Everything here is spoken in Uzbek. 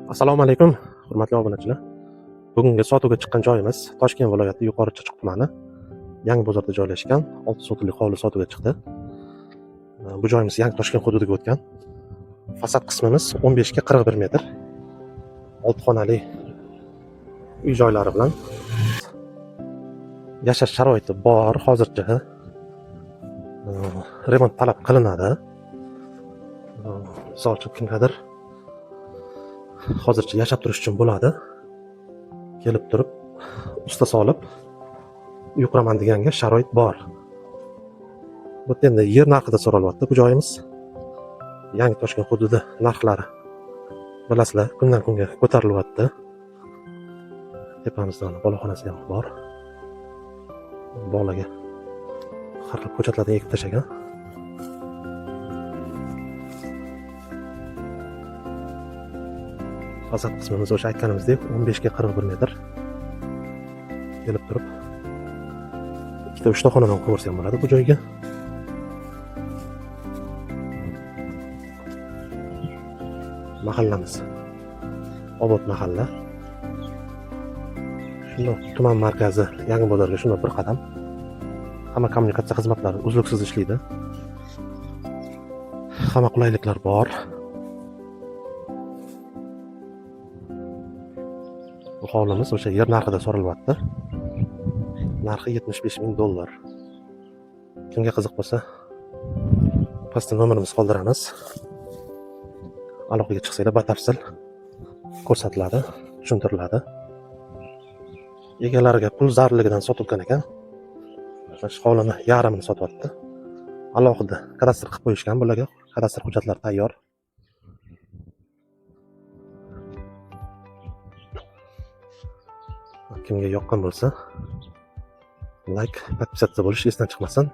Assalomu alaykum, hurmatli obunachilar. Bugungi sotuvga chiqqan joyimiz Toshkent viloyati Yuqori Chirchiq tumani Yangi bozorda joylashgan 6 sotixli hovli sotuvga chiqdi. Bu joyimiz Yangi Toshkent hududiga o'tgan. Fasad qismimiz 15 ga 41 metr. 6 xonali uy joylari bilan yashash sharoiti bor hozircha. Remont talab qilinadi. Misol uchun, kimgadir hozircha yashab turish uchun bo'ladi. Kelib turib, usta solib uy quraman deganga sharoit bor. Bu yerda endi yer narxida so'ralyapti bu joyimiz. Yangi Toshkent hududi narxlari, bilasizlar, kundan kunga ko'tarilyapti. Tepamizda boloxonasi ham bor. Bolaga har xil ko'chatlardan ekib tashlagan. Fasad qismimiz o'sha aytganimizdek 15 ga 41 metr. Kelib turib, ikkita, uchta xonadan qursa ham bo'ladi bu joyga. Mahallamiz obod mahalla. Shundoq tuman markazi Yangi bozorga shundoq bir qadam. Hamma kommunikatsiya xizmatlari uzluksiz ishlaydi. Hamma qulayliklar bor. Bu hovlimiz o'sha yer narxida so'ralyapti. Narxi 75 ming dollar. Kimga qiziq bo'lsa, pastda nomerimizni qoldiramiz. Aloqaga chiqsanglar, batafsil ko'rsatiladi, tushuntiriladi. Egalariga pul zarurligidan sotilgan ekan. Mana shu hovlini yarmini sotyapti. Alohida kadastr qilib qo'yishgan bularga. Kadastr hujjatlari tayyor. Kimga yoqqan bo'lsa, layk, подписаться bo'lish esdan chiqmasin.